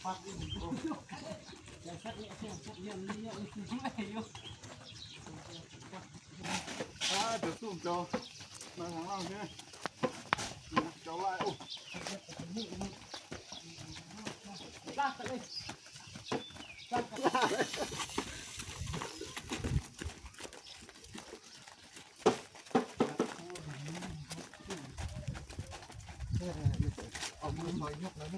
ອ່າ ດຽວຊູມເຈົ້າ ມາທາງຫຼັງເດີ ເຈົ້າຫຼາຍ ໂອ້ ລາກໄປເລີຍ ລາກໄປເລີຍ. ເອົາມືມາຍົກແລ້ວ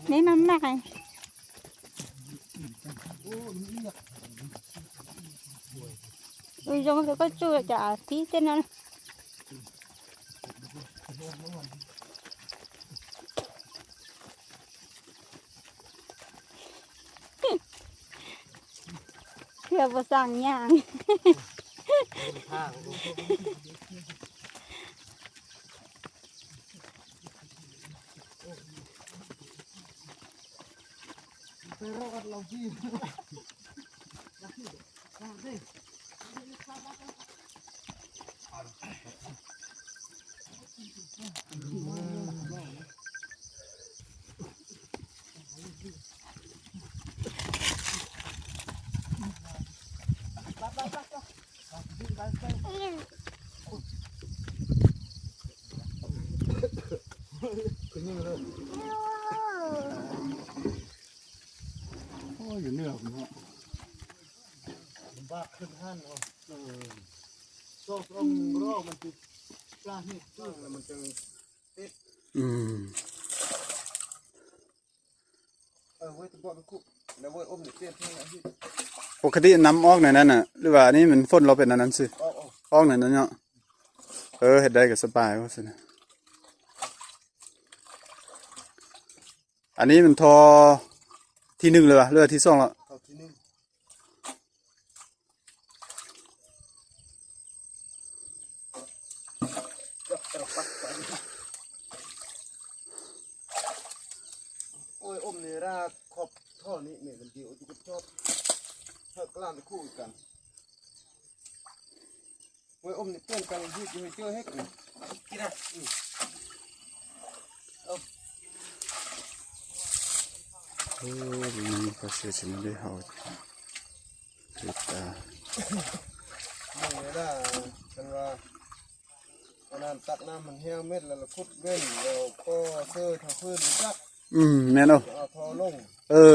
Nè, mama. Ui, dòng cái con chui chả tí tên nó. Thiêu bò sàng nhàng. ໂອ້ຍ ຢູ່ເໜືອພຸ້ນເນາະ ລຳບາກຂຶ້ນຫັ້ນເນາະ ເອີ ຊອກລອງລອກມັນຕິດ ປາເຫັດ ແລ້ວມັນຈະຕິດ ອືມ. ເອີ ເວີຍ ຕະບອດມັນຄຸ ແລ້ວເວີຍ ອົມນີ້ປ່ຽນທາງອາທິດ ປົກກະຕິນ້ຳອອກໃນນັ້ນນະ ຫຼືວ່າອັນນີ້ມັນຝົນເຮົາເປັນອັນນັ້ນຊື່ ອອກ ອອກ ອອກໃນນັ້ນເນາະ ເອີ ເຮັດໄດ້ກໍສະບາຍວ່າຊັ້ນນະ ອັນນີ້ມັນທໍ່ທີໜຶ່ງແລ້ວຫວາ ຫຼືວ່າທີສອງແລ້ວ ທໍ່ທີໜຶ່ງ. ໂອ້ຍ ອົມນີ້ລາກຂອບທໍ່ນີ້ແມ່ນ ມັນດີຢູ່ກັບຈອບ ເຮີກລານຄູ່ກັນ ໂອ້ຍ ອົມນີ້ປ່ຽນກັນເຮັດຢູ່ໃຫ້ເຈີເຮັກນີ້ ກິນນະ ອືມ. ເອີ ມັນກໍເສຍຊິມາໄດ້ເຮົາເຮັດຕາ ນີ້ລະ ຄັນວ່າອັນນັ້ນຕັກນ້ຳມັນແຫ້ວເມັດ ແລ້ວລະຂຸດເວັ້ນ ແລ້ວກໍເຊີທາງພື້ນຈັກ ອືມ ແມ່ນເນາະ ເອົາທໍ່ລົງ ເອີ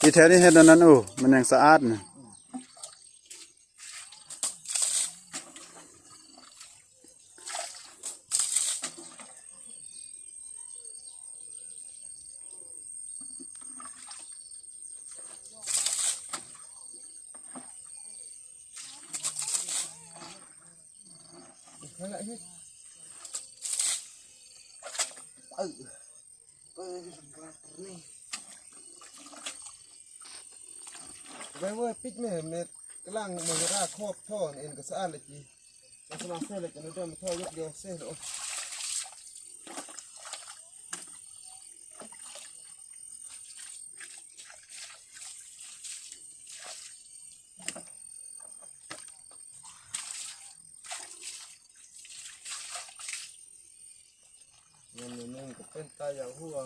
ທີ່ແທ້ນີ້ເຮັດອັນນັ້ນ ໂອ້ ມັນຍັງສະອາດນະ. ເອີ ເອີ ນີ້ ໄວ້ເວີຍ ປິດແມ່ ແມ່ກະລັງ ມາລາກຂອບທໍ່ ເອັນກະສະອາດລະຈີ ລັກສະນະເຊລະ ຈະໄດ້ມາທໍ່ຍົກເດີເຊລະ. ງາມໜ້ອຍໜຶ່ງກໍເປັນຕາຢາກຮູ້ວ່າ